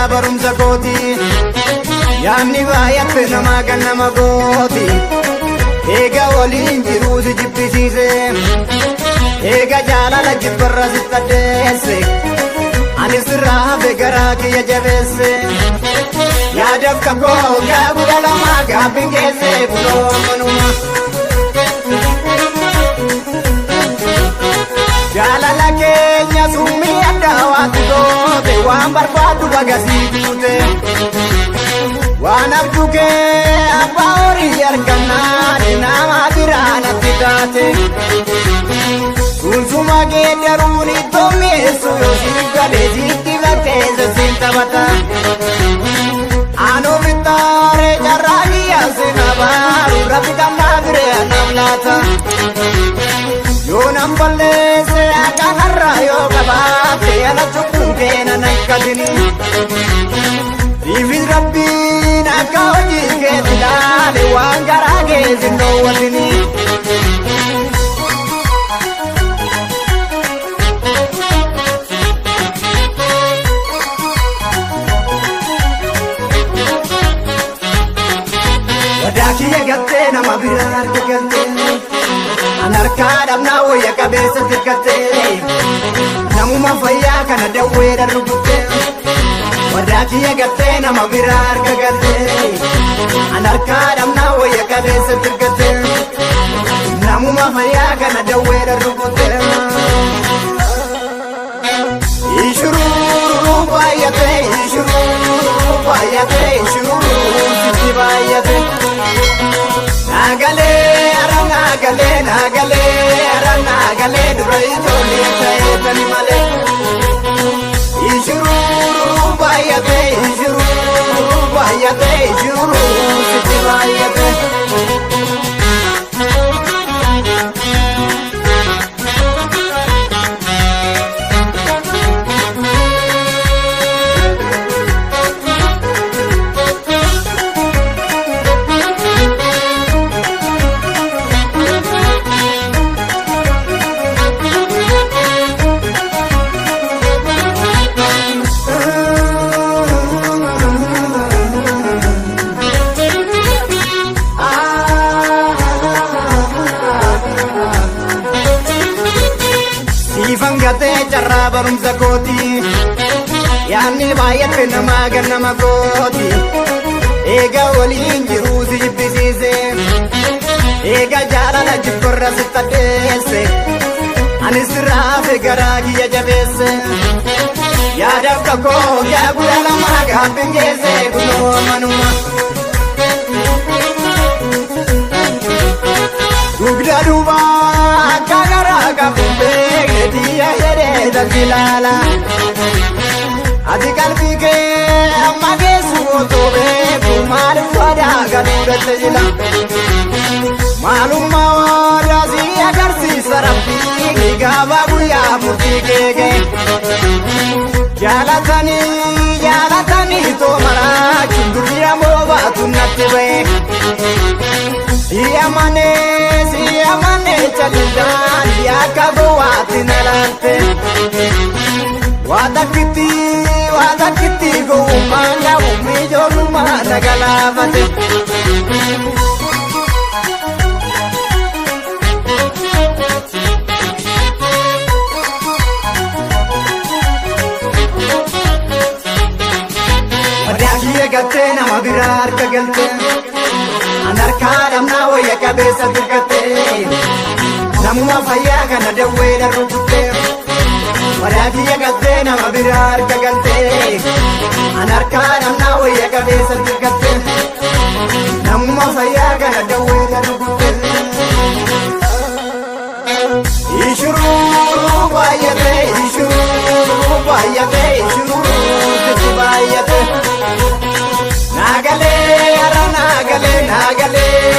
carraa barumsa kooti. Yaanni baay'atte namaa kan nama gooti. Eega waliin jiruu si jibbisiise. Eega jaalala jibbarra si addeesse. Ani sirraa hafe garaa kiyya jabeesse. Yaadaaf kakoo waggaa 12 gaabbiin geesse kunoo manuma. Jaalala keenya summii adda waatti goote waan barbaaddu bagasii guute. Waan abjuu kee abbaa horii argannaan nama biraa natti taate. Sunsuma geeddaruun ittoo mi'eessu yoo siif galee sitti fakkeessa siin taphata. Anuu bittaaree carraa kiyyaa sin abaaru rabbi kan naa biree anaaf laata. Yoo nan balleesse akka har'aa yoo qabaatte ana cubbuun kee nan akkatini. Siifis rabbiin akka hojii keetti ilaale waan garaa kee sin dhoowwatini. Wadaa kiyya galtee nama biraa harka galtee. An harkaa dhabnaa wayya qabeessa tirkattee. Namuma fayyaa kana dawweedhaan rukuttee. Wadaa kiyya galtee nama biraa harka galtee. An harkaa dhabnaa wayya qabeessa tirkattee. Namuma fayyaa kana dawweedhaan rukuttee. Ishurururu baay'ate ishurururu baay'ate ishurururu sitti baay'ate. Naagalee ara naagalee naagalee ara naagalee dura ijoollee ta'eetani malee. Ishurururu baay'ate ishurururu baay'ate ishurururu sitti baay'ate. Siifan gatee carraa barumsa kooti. Yaanni baay'atte namaa gan nama gooti. Eega waliin jiruu si jibbisiise. Eega jaalala jibborra si addeesse. Ani sirraa hafe garaa kiyya jabeesse. Yaadaaf kakoo waggaa 12 gaabbiin geesse kunoo manuma. Dugda duuba akka garaa qabu beekne xiyya jedhee tatti ilaala. Ati qalbii kee amma geessu otoo beeku maaliif wadaa galuu dhatte jila. Maalummaa waadaa si agarsiisa rabbii gaafa guyyaa murtii kee ga'e. Jaalatanii jaalatanii too maraachuun durii ammoo baatu natti ba'e. Si amanee si amanee callisaan akka gowwaatti na laalte. Waa takkitti waa takkitti gowwummaan qabu mijoolummaa na galaafate. Wadaa kiyya galtee nama biraa harka galtee. An harkaa dhabnaa wayya qabeessa tirkattee. Namuma fayyaa kana dawweedhaan rukuttee. Wadaa kiyya galtee nama biraa harka galtee. An harkaa dhabnaa wayya qabeessa tirkattee. Namuma fayyaa kana dawweedhaan rukuttee. Ishurururu baay'ate ishurururu baay'ate ishurururu sitti baay'ate. Naagalee ara naagalee naagalee